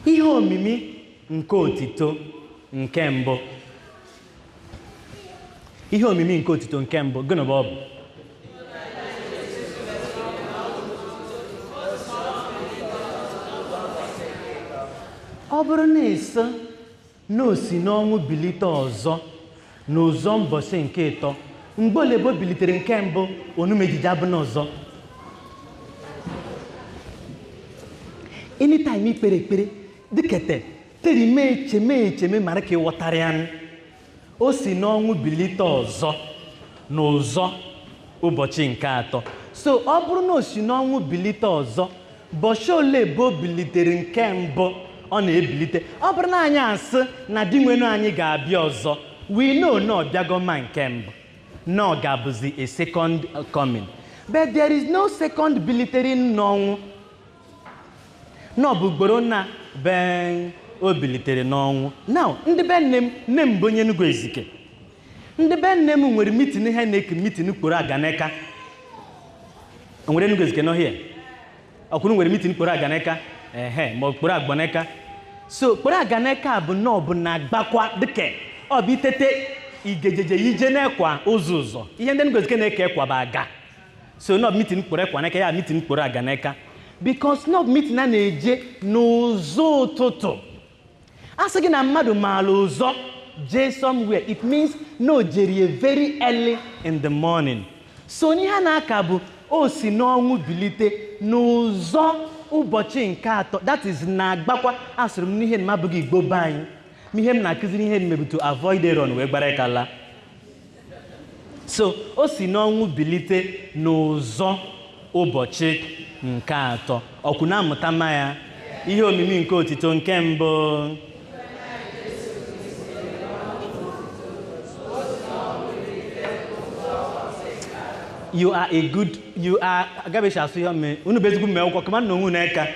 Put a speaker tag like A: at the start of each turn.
A: Ihe omimi nke otito nke mbụ. Ihe omimi nke otito nke mbụ, gịnị bụ ọ bụ? Ọ bụrụ na ịsị na o si n'ọnwụ bilite ọzọ n'ụzọ mbọsị nke ịtọ, mgbe ole ebe o bilitere nke mbụ, onumejije abụ n'ọzọ. Anytime ikpere ekpere dịkete teri mee echeme echeme mara ka ị ghọtara ya. O si n'ọnwụ bilite ọzọ n'ụzọ ụbọchị nke atọ. So ọ bụrụ na o si n'ọnwụ bilite ọzọ, bọchị ole ebe o bilitere nke mbụ ọ na-ebilite. Ọ bụrụ na anyị asị na di nwenu anyị ga-abịa ọzọ, we know na ọ bịago ma nke mbụ, na ọ ga-abụzi a second coming. But there is no second bilitere n'ọnwụ. Na ọ bụ ugboro na be o bilitere n'ọnwụ. Now, ndị be nne m, nne m bụ onye Enugu Ezike. Ndị be nne m nwere meeting ha na-eku meeting kporo aganeka. O nwere Enugu Ezike n'ọhịa? Ọkwụrụ nwere meeting kporo aganeka? Ehe, ma ọ kporo agboneka. So kporo aganeka bụ na ọ bụ na agbakwa dịka ọ bụ itete igejeje ije na-ekwa ụzọ ụzọ. Ihe ndị Enugu Ezike na-eke ekwa bụ aga. So na ọ bụ meeting kporo ekwa n'eka, ya meeting kporo aganeka. Because na ọ bụ meeting a na-eje n'ụzọ ụtụtụ. A sị gị na mmadụ maara ụzọ jee somewhere, it means na o jerie very early in the morning. So n'ihe a na-aka bụ o si n'ọnwụ bilite n'ụzọ ụbọchị nke atọ, that is na-agbakwa. Asụrụ m n'ihe m abụghị Igbo be anyị, ma ihe m na-akụziri ihe m bụ to avoid error wee gbara ịkala. So o si n'ọnwụ bilite n'ụzọ ụbọchị nke atọ. Ọkwụ na-amụta mma ya. Ihe omimi nke otito nke mbụ. You are a good, you are, agabeghị asụ ihe ome, unu bụ ezigbo mme akwụkwọ, kama na onwe unu eka.